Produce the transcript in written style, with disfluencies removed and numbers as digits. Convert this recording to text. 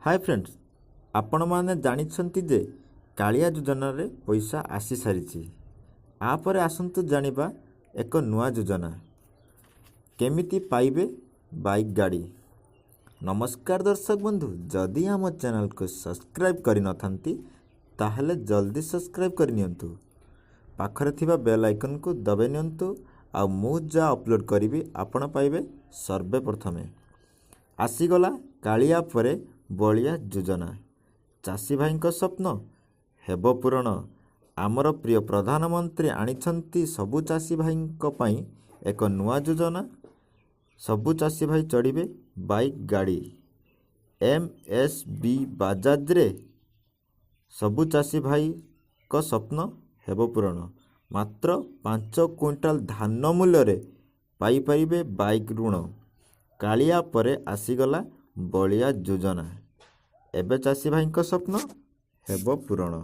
ହାଏ friends, ଆପଣମାନେ ଜାଣିଛନ୍ତି ଯେ କାଳିଆ ଯୋଜନାରେ ପଇସା ଆସିସାରିଛି। ୟାପରେ ଆସନ୍ତୁ ଜାଣିବା ଏକ ନୂଆ ଯୋଜନା, କେମିତି ପାଇବେ ବାଇକ୍ ଗାଡ଼ି। ନମସ୍କାର ଦର୍ଶକ ବନ୍ଧୁ, ଯଦି ଆମ ଚ୍ୟାନେଲକୁ ସବସ୍କ୍ରାଇବ୍ କରିନଥାନ୍ତି, ତାହେଲେ ଜଲ୍ଦି ସବସ୍କ୍ରାଇବ୍ କରିନିଅନ୍ତୁ। ପାଖରେ ଥିବା ବେଲ୍ ଆଇକନ୍କୁ ଦବାଇ ନିଅନ୍ତୁ ଆଉ ମୁଁ ଯାହା ଅପଲୋଡ଼ କରିବି, ଆପଣ ପାଇବେ ସର୍ବେ ପ୍ରଥମେ। ଆସିଗଲା କାଳିଆ ପରେ ବଳିଆ ଯୋଜନା। ଚାଷୀ ଭାଇଙ୍କ ସ୍ୱପ୍ନ ହେବ ପୂରଣ। ଆମର ପ୍ରିୟ ପ୍ରଧାନମନ୍ତ୍ରୀ ଆଣିଛନ୍ତି ସବୁ ଚାଷୀ ଭାଇଙ୍କ ପାଇଁ ଏକ ନୂଆ ଯୋଜନା। ସବୁ ଚାଷୀ ଭାଇ ଚଢ଼ିବେ ବାଇକ୍ ଗାଡ଼ି। ଏମ୍ ଏସ୍ ବି ବାଜାଜରେ ସବୁ ଚାଷୀ ଭାଇଙ୍କ ସ୍ୱପ୍ନ ହେବ ପୂରଣ। ମାତ୍ର 5 କୁଇଣ୍ଟାଲ ଧାନ ମୂଲ୍ୟରେ ପାଇପାରିବେ ବାଇକ୍ ଋଣ। କାଳିଆ ପରେ ଆସିଗଲା ବଳିଆ ଯୋଜନା। ଏବେ ଚାଷୀ ଭାଇଙ୍କ ସ୍ୱପ୍ନ ହେବ ପୂରଣ।